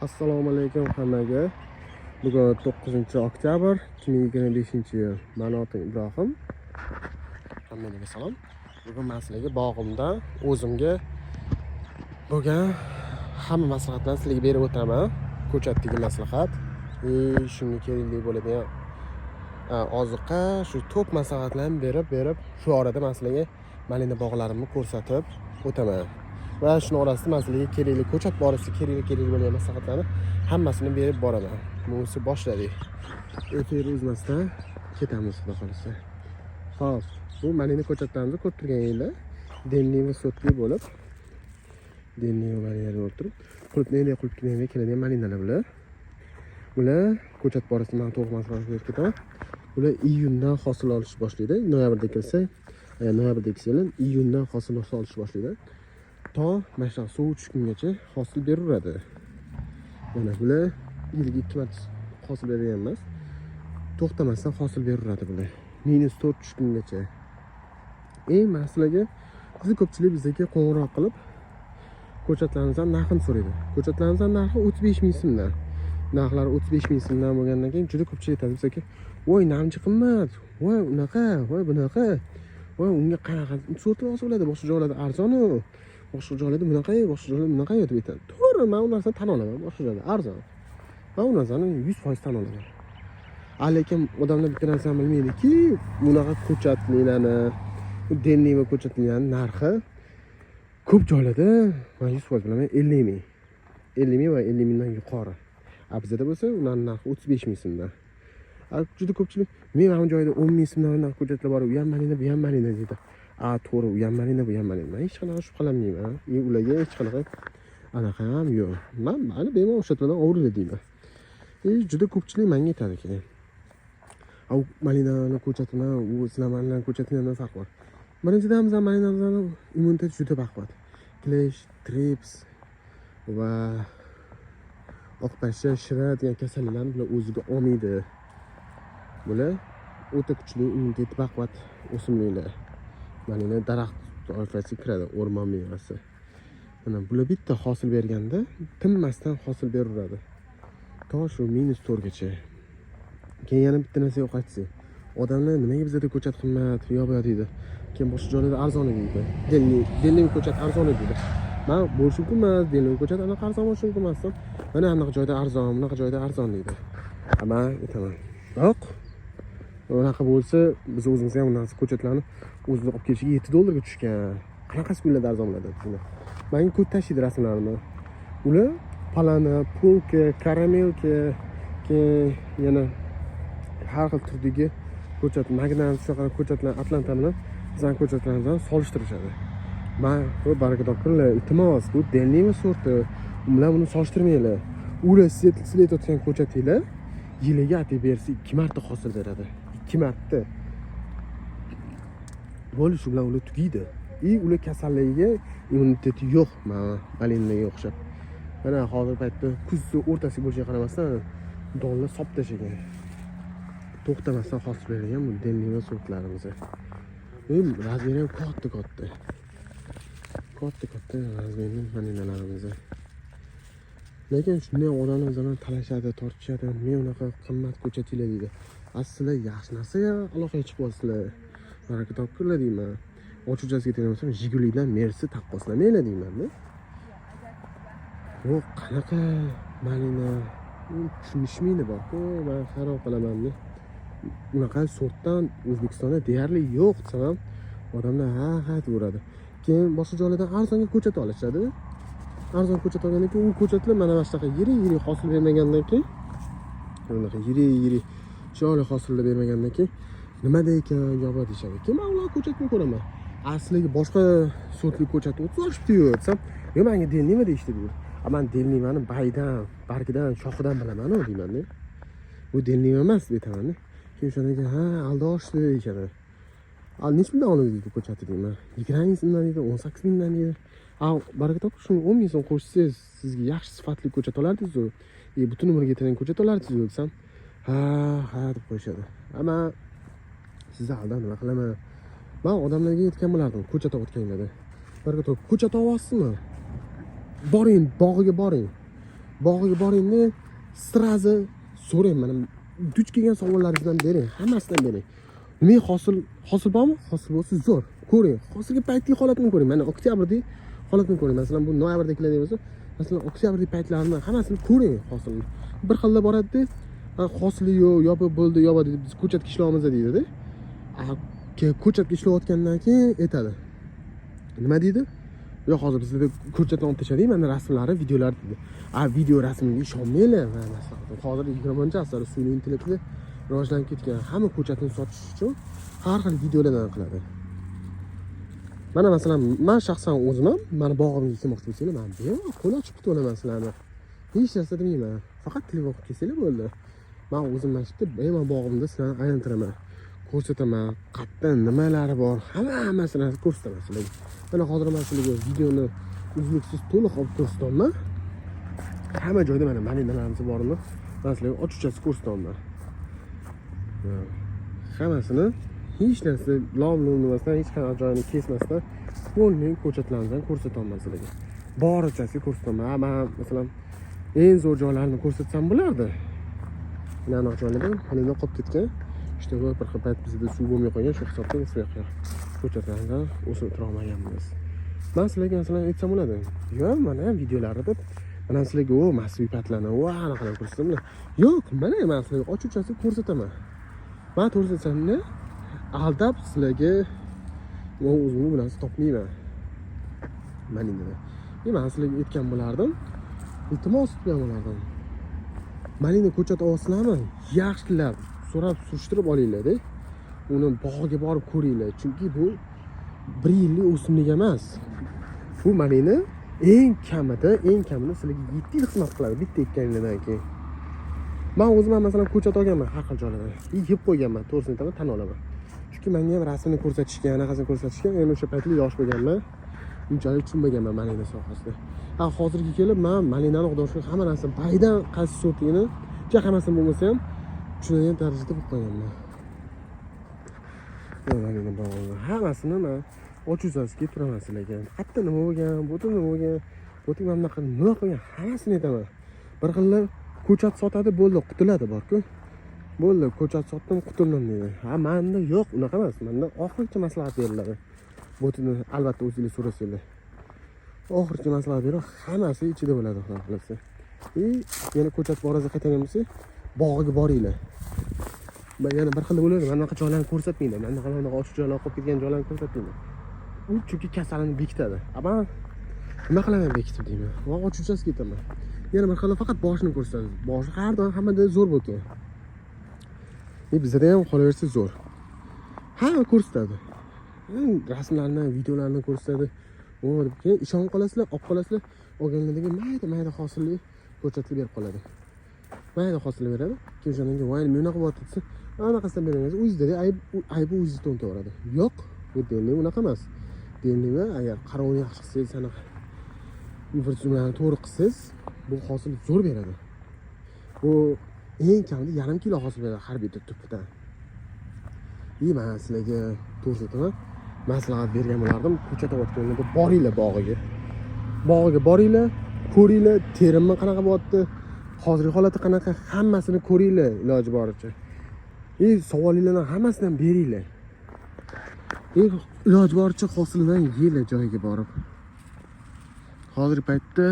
Assalomu alaykum hammaga. Bugun 9 oktyabr 2025-yil. Mani otim Ibrohim. Hammaga salom. Bugun men sizlarga bog'imda o'zimga bo'lgan hamma maslahatlarni sizlarga berib o'taman. Ko'chatdagi maslahat и shunga kerakli bo'ladigan oziqa, shu to'p maslahatlarni berib, shu orada men sizlarga malina bog'larimni ko'rsatib o'taman. Va shuni orasida man sizlarga kerakli ko'chat borasida kerakli bo'lgan maslahatlarni hammasini berib boraman. Bunisi boshladik. Efir uzmasdan ketamiz, xudo xohlasa. Xo'p, bu malina ko'chatlarimizni ko'rib turganinglar, денный va сотки bo'lib, денный va malinalar bo'lib turib, qulupnayli qulupnayli keladigan malinalar bular. Bular ko'chat borasida man to'liq maslahat berib ketaman. Bular iyundan hosil olish boshlaydi. Noyabrda kelsa, noyabrda eksalar, iyundan hosil olish boshlaydi. To mana shunaqa sovuq tushgungacha hosil beraveradi. Mana bular yiliga ikki marta hosil bergan emas. To'xtamasdan hosil beraveradi bular. -4 tushgungacha. Man sizlarga, bizni ko'pchilik bizga qo'ng'iroq qilib ko'chatlarimizdan narxini so'raydi. Ko'chatlarimizdan narxi 35 ming so'mdan. Narxlari 35 ming so'mdan bo'lgandan keyin juda ko'pchilik aytadi bizga: "Voy, namchi qimmat, voy unaqa, voy bunaqa, voy unga qanaqa sotib olsa bo'ladi, boshqa joylarda arzon-u, boshqa joylarda bunaqa, boshqa joylarda bunaqa" deb aytadi. To'g'ri, men u narsani tan olaman, boshqa joyda arzon. Men u narsani 100% tan olaman. Lekin odamlar bitta narsani bilmaydiki, bunaqa ko'chatliklarni, денный va ko'chatliklarni narxi ko'p joylarda, man 100% bilaman, 50 ming. 50 ming va 50 mingdan yuqori. A bizada bo'lsa ularning narxi 35 ming so'mdan. A juda ko'pchilik men mana bu joyda 10 ming so'mdan bunaqa ko'chatlar bor, u ham malina, bu ham malina deydi. A to'g'ri, u ham malina, bu ham malina. Men hech qanaqa shubhalanmayman. И ularga hech qanaqa anaqa ham yo'q. Man mayli, bemalol o'sha ovurdi deyman. И juda ko'pchilik menga aytadiki, a u malinani ko'chati bilan u sizlar malinani ko'chati nima farqi bor? Birinchidan, bizlar malinamizni immuniteti juda baquvvat. Клещ, trips va oqpashsha, shira degan kasalliklarni bular o'ziga olmaydi. Bular o'ta kuchli immuniteti baquvvat o'simliklar. Malina daraxt toifasiga kiradi, o'rmon mevasi. Mana bular bitta hosil berganda tinmasdan hosil beraveradi. To shu -4gacha. Keyin yana bitta narsa yo'qotsak, odamlar nimaga bizada ko'chat qimmat, u yoq bu yoq deydi. Keyin boshqa joylarda arzon deydi. Денный ko'chat arzon deydi. Man bo'lishi mumkin emas, денный ko'chat anaqa arzon bo'lishi mumkin emas. Mana anaqa joyda arzon, bunaqa joyda arzon deydi. A man aytaman, yo'q. Unaqa bo'lsa, biz o'zimiz ham unaqa ko'chatlarni o'zida olib kelishiga 7 dollarga tushgan. Qanaqasi kunlarda arzon bo'ladi shuni. Menga ko'p tashlaydi rasmlarini. Ular Polana, Polka, Karamelka, keyin yana har xil turdagi ko'chat, Magnat, shunaqa ko'chatlar, Atlanta bilan bizani ko'chatlarimizni solishtirishadi. Man, "Voy, baraka topinglar, iltimos, bu денный sorti. U bilan buni solishtirmanglar. Ular sizlar aytayotgan ko'chatinglar yiliga atay bersa 2 marta hosil beradi. 2 marta. Bo'ldi, shu bilan ular tugaydi. И ular kasalligiga immuniteti yo'q, mana malinaga o'xshab. Mana hozirgi paytda kuzni o'rtasiga bo'lishiga qaramasdan donlar sop tashlagan. To'xtamasdan hosil beradigan bu денный sortlarimiz. Размер i ham katta-katta. Katta-katta размер li malinalarimiz. Lekin shunday odamlar bilan talashadi, tortishadi. Men unaqa qimmat ko'chatinglar deydi. Aslida yaxshi narsaga aloqaga chiqib olsizlar. Baraka topinglar deyman. Ochiqchasiga aytadigan bo'lsam, Jigulidan Mersi taqqoslamanglar deyman-da. Yo'q, qanaqa malina tushunishmaydi borku, man hayron qolaman. Unaqa sortdan O'zbekistonda deyarli yo'q desam ham odamlar ha ha deyaveradi. Keyin boshqa joylardan arzonga ko'chat olishadi. Arzon ko'chat olgandan keyin u ko'chatlar mana shunaqa yirik yirik hosil bermagandan keyin, unaqa yirik yirik chiroyli hosillar bermagandan keyin nimada ekan yo'q deyishadi. Keyin man ularni ko'chatini ko'raman. Asligi boshqa sortli ko'chat 30 olishibdi-yu desam, yo'q, menga денный nima deyishdi deydi. A man денный mani baydan, bargidan, shoxidan bilaman-u deyman-da. Bu денный emas deb aytaman-da. Keyin o'shandan keyin ha, aldoshdi deyishadi. Al necha puldan oldingiz bu ko'chatni deyman. 20 ming so'mdan deydi, 18 mingdan deydi. A baraka topib shuni 10 ming so'm qo'shsangiz, sizga yaxshi sifatli ko'chat olardingiz-u. E, butun umrga yetadigan ko'chat olardingiz-u desam, ha, ha deb qo'yishadi. A man sizni aldab nima qilaman? Man odamlarga aytgan bo'lardim ko'chat otganlarda. Baraka topib ko'chat olyapsizmi? Boring, bog'iga boring. Bog'iga boringda, сразу so'rang, mana duch kelgan savollaringizdan bering, hammasidan bering. Nima hosil, hosil bormi? Hosil bo'lsa zo'r. Ko'ring. Hozirgi paytdagi holatini ko'ring. Mana oktyabrdagi holatini ko'ring. Masalan, bu noyabrda keladigan bo'lsa, masalan, oktyabrdagi paytlarini hammasini ko'ring hosilni. Bir xilda boradida, hosili yo'q, yopib bo'ldi, yopadi, biz ko'chatga ishlayapmiz deydi-da. Ko'chatga ishlayotgandan keyin aytadi. Nima deydi? Yo'q, hozir bizda ko'chatdan olib tashladik, mana rasmlari, videolar deydi. A, video rasmiga ishonmanglar. Mana masalan, hozir 20-asr sun'iy intellektli rivojlanib ketgan. Hamma ko'chatni sotish uchun har xil videolardan qiladi. Mana masalan, men shaxsan o'zim ham mani bog'imga kelmoqchi bo'lsanglar, men bemalol qo'l ochib kutib olaman sizlarni. Hech narsa demayman. Faqat telefon qilib kelsanglar bo'ldi. Men o'zim mana shu yerda bemalol bog'imda sizlarni aylantiraman. Ko'rsataman, qayerda nimalari bor, hammasini ko'rsataman sizlarga. Mana hozir men sizlarga videoni uzluksiz to'liq olib ko'rsatyapman. Hamma joyda mana malinalarimiz borini men sizlarga ochiqchasi ko'rsatyapman. Hammasini hech narsa lom-lum demasdan, hech qanaqa joyini kesmasdan полный ko'chatlarimizdan ko'rsatyapman sizlarga. Borichasi ko'rsataman. Ha, man masalan eng zo'r joylarini ko'rsatsam bo'lardi. Mana anaqa joylarda malina qolib ketgan. İşte bu bir xil payt bizda suv bo'lmay qolgan, shu hisobdan o'sib yoqqa ko'chatlardan o'sib o'tira olmaganmiz. Man sizlarga masalan aytsam bo'ladi. Yo'q, mana videolarida mana sizlarga o masviy paytlarni, va anaqa ko'rsatsam. Yo'q, mana man sizlarga ochiqchasi ko'rsataman. Man to'g'risini aytsamda, aldab sizlarga man o'zimni bu narsa topmayman. Malinada. Man sizlarga aytgan bo'lardim. Iltimos qilgan bo'lardim. Malina ko'chat olasizlarmi? Yaxshilab so'rab surishtirib olinglar-da. Uni bog'ga borib ko'ringlar. Chunki bu bir yillik o'simlik emas. Bu malina eng kamida sizlarga 7 yil xizmat qiladi bitta ekkaninglardan keyin. Man o'zim ham masalan ko'chat olganman har xil joylardan. Yeb qo'yganman, to'g'risini aytaman, tan olaman. Chunki menga ham rasmini ko'rsatishgan, anaqasini ko'rsatishgan, endi o'sha paytlar yosh bo'lganman. Unchalik tushunmaganman malina sohasida. Ha, hozirgi kelib man malinani xudo shukr hamma narsa baydan qaysi sortligini, ja hammasini bo'lmasa ham tushunadigan darajada bo'lib qolganman. Malina bog'ini hammasini man ochiq turaman sizlarga. Qayerda nima bo'lgan, bu yerda nima bo'lgan, bu yerda mana bunaqa nima qilgan, hammasini aytaman. Bir xillar ko'chat sotadi, bo'ldi, qutuladi bor-ku. Bo'ldi, ko'chat sotdim, qutuldim deydi. Ha, menda yo'q, unaqa emas. Menda oxirigacha maslahat beriladi. Botini albatta o'zinglar so'rasanglar. Oxirigacha maslahat berib, hammasi ichida bo'ladi, xudo xohlasa. И yana ko'chat borasiga qaytadigan bo'lsak, bog'iga boringlar. Yana bir xil bo'ladi, mana bunaqa joylarni ko'rsatmaydi. Mana bunaqa ochiq joylar, qolib ketgan joylarni ko'rsatmaydi. U chunki kasalini bekitadi. A man nima qilaman bekitib deyman. Va ochiqchasi ketaman. Yana bir xil faqat boshini ko'rsatadi. Boshi har doim hammada zo'r bo'lgan. E bizada ham qolaversa zo'r. Hamma ko'rsatadi. Rasmlarni, videolarni ko'rsatadi. O deb keyin ishonib qolasizlar, olib qolasizlar. Olgandan keyin mayda mayda hosilli ko'chatlar berib qoladi. Mayda hosil beradi. Keyin o'shandan keyin voy nima unaqa bo'lyapti desa, anaqasidan bermaysiz. O'zingizda ayb, aybi o'zingizda to'nkaveradi. Yo'q, bu denli unaqa emas. Denlimi agar qarovini yaxshi qilsangiz, anaqa infrastrukturani to'g'ri qilsangiz, bu hosil zo'r beradi. Bu eng kamida yarim kilo hosil beradi har bitta tupidan. И man sizlarga to'g'risini aytaman, maslahat bergan bo'lardim, ko'chat olayotganlarda boringlar bog'iga. Bog'iga boringlar, ko'ringlar, terimi qanaqa bo'lyapti, hozirgi holati qanaqa, hammasini ko'ringlar iloji boricha. И savolinglarni hammasini ham beringlar. И iloji boricha hosilidan yeyglar joyiga borib. Hozirgi paytda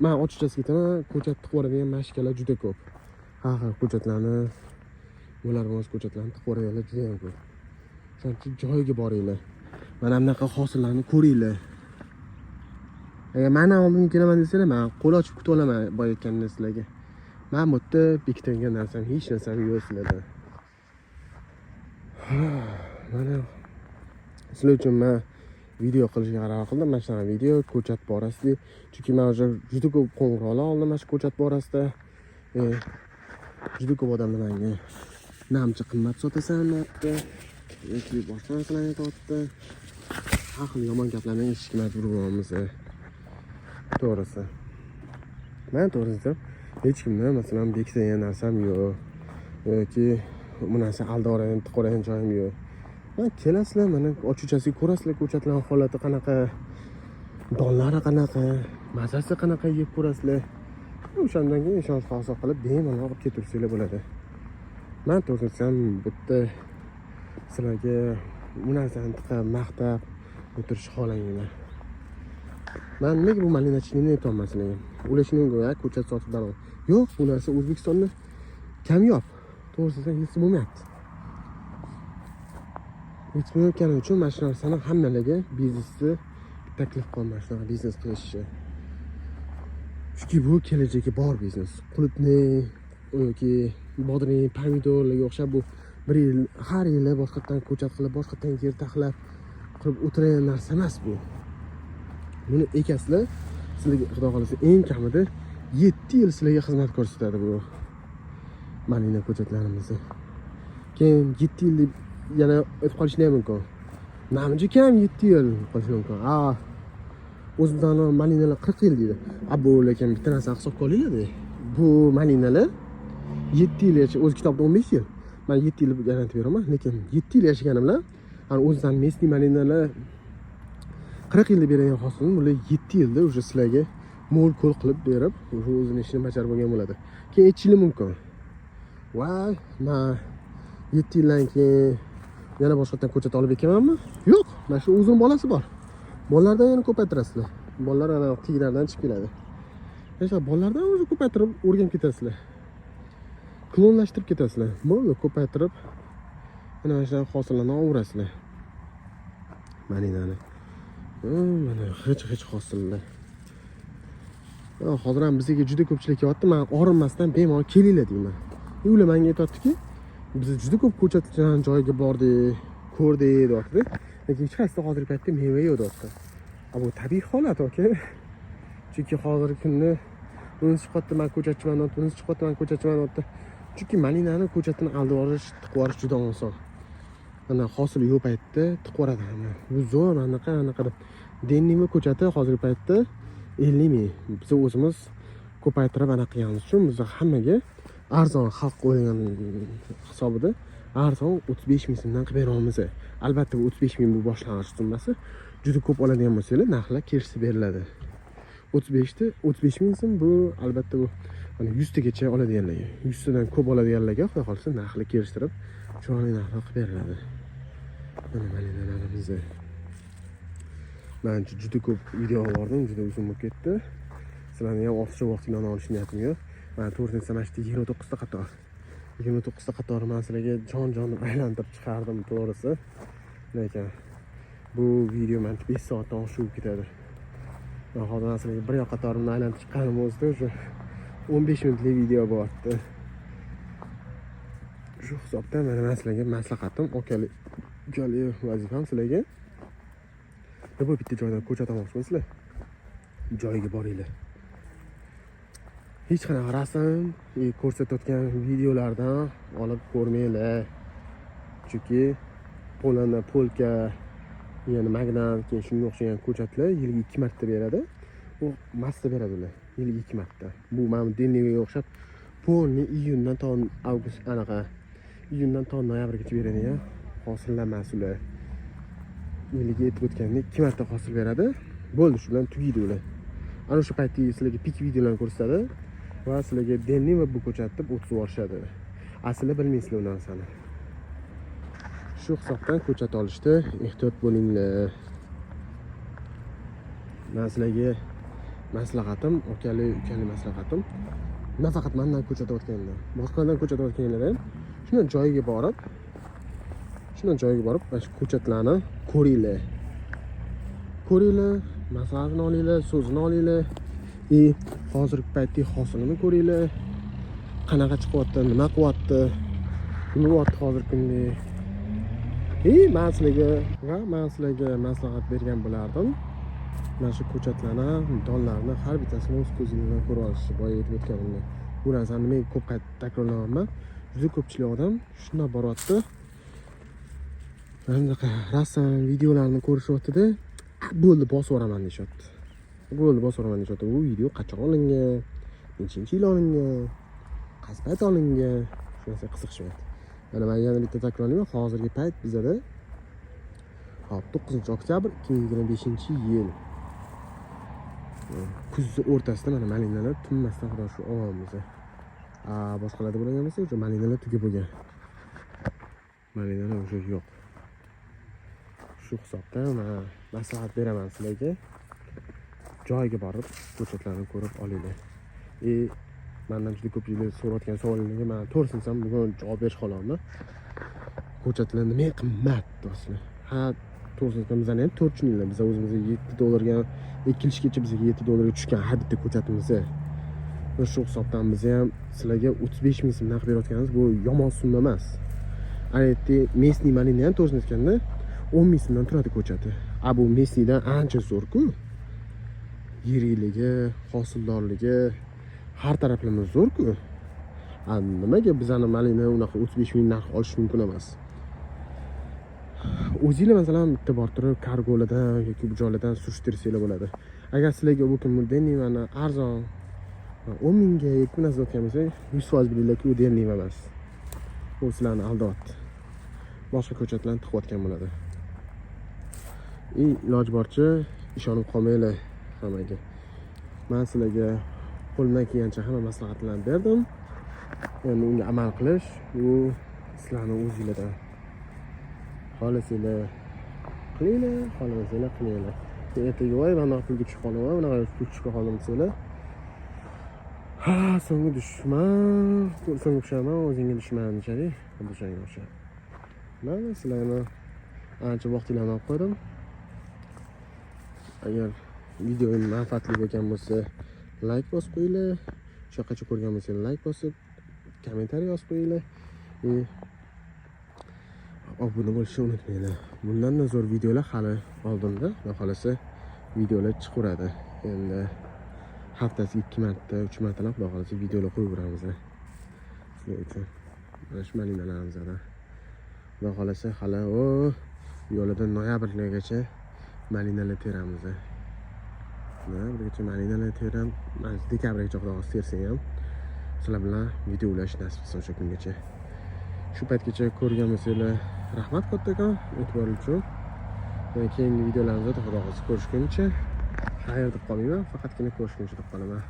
man ochiqchasiga aytaman, ko'chat tiqib yuboradigan mashkalar juda ko'p. Har xil ko'chatlarni, bo'lar bo'lmas ko'chatlarni tiqib yuboradiganlar juda ham ko'p. Shuning uchun joyiga boringlar. Mana bunaqa hosillarni ko'ringlar. Agar mani oldimga kelaman desanglar, man qo'l ochib kutib olaman boya aytganimdek sizlarga. Man bu yerda bekitadigan narsam, hech narsam yo'q sizlarda. Mana sizlar uchun man video qilishga qaror qildim. Mana shunaqa video ko'chat borasida. Chunki man уже juda ko'p qo'ng'iroqlar oldim mana shu ko'chat borasida. Juda ko'p odamlar menga namcha qimmat sotasan deyapti yoki boshqa narsalarni aytyapti. Har xil yomon gaplarni eshitishga majbur bo'lyapmiz. To'g'risi. Man to'g'risini aytsam, hech kimdan masalan bekitadigan narsam yo'q yoki bu narsa aldab tiqib joyim yo'q. Man kelasizlar, mana ochiqchasiga ko'rasizlar ko'chatlar holati qanaqa, donlari qanaqa, mazasi qanaqa yeb ko'rasizlar. O'shandan keyin ishonch hosil qilib, bemalol olib ketaversanglar bo'ladi. Man to'g'risini aytsam, bu yerda sizlarga bu narsani tiqib, maqtab o'tirishni xohlamayman. Man nimaga bu malinachilikni aytyapman sizlarga? O'ylashing mumkin, ko'chat sotib daromad. Yo'q, bu narsa O'zbekistonda kamyob. To'g'risini aytsam, yetib bo'lmayapti. Yetmayotgani uchun mana shu narsani hammalarga biznesni taklif qilaman, shunaqa biznes qilishni. Chunki bu kelajagi bor biznes. Qulupnay yoki bodring, pomidorlarga o'xshab bu bir yil, har yili boshqatdan ko'chat qilib, boshqatdan yer taxlab qilib o'tirgan narsa emas bu. Buni ekasizlar, sizlarga, xudo xohlasa, eng kamida 7 yil sizlarga xizmat ko'rsatadi bu malina ko'chatlarimizni. Keyin 7 yil deb yana aytib qolishni ham mumkin. Namuncha kam 7 yil qolishi mumkin. A, o'zimizdan malinalar 40 yil deydi. A, bu lekin bitta narsani hisobga olinglar. Bu malinalar 7 yil yasha, o'z kitobda 15 yil. Man 7 yil garantiya beraman, lekin 7 yil yashaganim bilan, hani o'zimizdan местный malinalar 40 yilda beradigan hosilni bular 7 yilda уже sizlarga mo'l ko'l qilib berib, уже o'zini ishini bajarib bo'lgan bo'ladi. Keyin aytishingiz mumkin. Voy, man 7 yildan keyin yana boshqatdan ko'chat olib ekamanmi? Yo'q, mana shu o'zini bolasi bor. Bolalardan yana ko'paytirasizlar. Bolalar ana tiglardan chiqib keladi. O'sha bolalardan o'zi ko'paytirib o'rganib ketasizlar. Klonlashtirib ketasizlar. Bo'ldi, ko'paytirib ana shunaqa hosillarni olaverasizlar. Malinani. Mana g'ij-g'ij hosillar. Hozir ham bizga juda ko'pchilik kelyapti. Man orinmasdan bemalol kelinglar deyman. Ular menga aytyaptiki, biz juda ko'p ko'chatlar joyiga bordik, ko'rdik, deyapti. Lekin hech qaysisida hozirgi paytda meva yo'q, deyapti. A, bu tabiiy holat, aka. Chunki hozirgi kunda unisi chiqyapti, man ko'chatchiman, deyapti, unisi chiqyapti, man ko'chatchiman, deyapti. Chunki malinani ko'chatini aldab yuborish, tiqib yuborish juda oson. Mana hosili yo'q paytda tiqib yuboradi hamma. Bu zo'r, anaqa, anaqa deb. Dennimi ko'chati hozirgi paytda 50 ming. Biz o'zimiz ko'paytirib anaqa qilganimiz uchun biz hammaga arzon, xalq o'ylagan hisobida arzon 35 ming so'mdan qilib beryapmiz. Albatta, bu 35 ming bu boshlang'ich summasi. Juda ko'p oladigan bo'lsanglar, narxlar kelishib beriladi. 35 ta 35 ming so'm bu, albatta, bu mana 100 tagacha oladiganlarga, 100 tadan ko'p oladiganlarga, xudo xohlasa, narxni kelishtirib, chiroyli narxlar qilib beriladi. Mana malinalarimizni. Man juda ko'p video olib bordim, juda uzun bo'lib ketdi. Sizlarni ham ortiqcha vaqtinglarni olish niyatim yo'q. Man to'g'risini aytsam, mana shu 29 ta qator. 29 ta qatorni man sizlarga jon jon deb aylantirib chiqardim, to'g'risi. Lekin bu video mana 5 soatdan oshib ketadi. Man hozir man sizlarga bir yoq qatorimni aylantirib chiqqanim o'zida уже 15 minutlik video bo'lyapti. Shu hisobda mana man sizlarga maslahatim, akali ukali vazifam sizlarga. Bu bitta joydan ko'chat olmoqchimisizlar? Joyiga boringlar. Hech qanaqa rasm, ko'rsatayotgan videolardan olib ko'rmanglar. Chunki Polanda polka, ya'ni magnat, keyin shunga o'xshagan ko'chatlar yiliga 2 marta beradi. U massa beradi ular yiliga 2 marta. Bu mana Denniga o'xshab полный iyundan to avgust, anaqa iyundan to noyabrgacha beradigan hosillar emas ular. Yiliga, aytib o'tgandek, 2 marta hosil beradi. Bo'ldi, shu bilan tugaydi ular. Ana o'sha paytdagi sizlarga пик videolarni ko'rsatadi va sizlarga Denni va bu ko'chat deb o'tkazib yuborishadi. Aslida bilmaysizlar u narsani. Shu hisobdan ko'chat olishda ehtiyot bo'linglar. Man sizlarga maslahatim, akali ukali maslahatim, nafaqat mandan ko'chat otganda, boshqalardan ko'chat otganlar ham shundan joyiga borib mana shu ko'chatlarni ko'ringlar. Ko'ringlar, maslahatini olinglar, so'zini olinglar. И hozirgi paytdagi hosilini ko'ringlar. Qanaqa chiqyapti, nima qilyapti, nima bo'lyapti hozirgi kunda. И man sizlarga maslahat bergan bo'lardim. Mana shu ko'chatlarni, donlarni har bittasini o'z ko'zingiz bilan ko'rib olishni, boya aytib o'tganimdek. Bu narsani nimaga ko'p qayta takrorlayapman? Juda ko'pchilik odam shundoq boryapti. Mana bunaqa rasm, videolarni ko'rishyapti-da, bo'ldi, bosib yuboraman deyishyapti. Bo'ldi, bosib yuboraman deyishyapti. Bu video qachon olingan, nechinchi yil olingan, qaysi payt olingan, shu narsaga qiziqishyapti. Mana man yana bitta takrorlayman. Hozirgi payt bizada, hop, 9 oktyabr 2025 yil. Kuzni o'rtasida mana malinalar tinmasdan, xudo shu, olyapmiz. A boshqalarda bo'lgan bo'lsa, o'sha malinalar tugab bo'lgan, malinalar уже yo'q. Shu hisobda man maslahat beraman sizlarga, joyiga borib ko'chatlarni ko'rib olinglar. И mandan juda ko'pchilik so'rayotgan savollarga man, to'g'risini desam, bugun javob berish qololman. Ko'chatlar nimaga qimmat, do'stlar? Ha, to'g'risini aytsam, bizani ham to'rt tushuninglar, biz o'zimizga 7 dollarga ekilishgacha, bizga 7 dollarga tushgan har bitta ko'chatimiz. Va shu hisobdan biz ham sizlarga 35 000 so'mdan qilib berayotganimiz, bu yomon summa emas. Ana yerda местный malina ham, to'g'risini aytganda, 10 000 so'mdan turadi ko'chati. A bu местный dan ancha zo'rku, yirikligi, hosildorligi, har taraflama zo'rku. A nimaga bizani malina unaqa 35 000 narx olishi mumkin emas? O'zinglar, masalan, bitta borib turib kargolardan yoki bu joylardan surishtirsanglar bo'ladi. Agar sizlarga bu kun денный mana arzon, 10 000ga yoki narsa sotgan bo'lsa, 100% bilinglarki, u денный emas, u sizlarni aldayapti, boshqa ko'chatlarni tiqayotgan bo'ladi. И iloji boricha ishonib qolmanglar hammaga. Man sizlarga qo'limdan kelgancha hamma maslahatlarni berdim. Endi unga amal qilish bu sizlarni o'zinglardan. Xohlasanglar qilinglar, xohlamasanglar qilmanglar. Keyin ertaga "Voy, mana bunaqa pulga tushib qoldim, voy, bunaqa pulga tushib qoldim" desanglar, ha, so'nggi dushman, so'nggi pushaymon o'zingga dushman deyishadi, xuddi o'shanga o'xshab. Mana sizlarni ancha vaqtinglarni olib qo'ydim. Agar videoyim manfaatli bo'lgan bo'lsa, layk bosib qo'yinglar. Shu yoqqacha ko'rgan bo'lsanglar, layk bosib, kommentariy yozib qo'yinglar и obuna bo'lishni unutmanglar. Bundanda zo'r videolar hali oldinda, xudo xohlasa, videolar chiqaveradi. Endi haftasiga ikki marta, uch martalab, xudo xohlasa, videolar qo'yaveramiz sizlar uchun. Mana shu malinalarimizdan, xudo xohlasa, hali o yo'lida noyabrgacha malinalar teramiz. Noyabrgacha malinalar teram, mana dekabrgacha, xudo xohlasa, tersak ham, sizlar bilan video ulash nasib qilsa o'sha kungacha. Shu paytgacha ko'rgan bo'lsanglar, rahmat kattakon e'tibor uchun. Yana keyingi videolarimizda, xudo xohlasa, ko'rishguncha xayr deb qolmayman, faqatgina ko'rishguncha deb qolaman.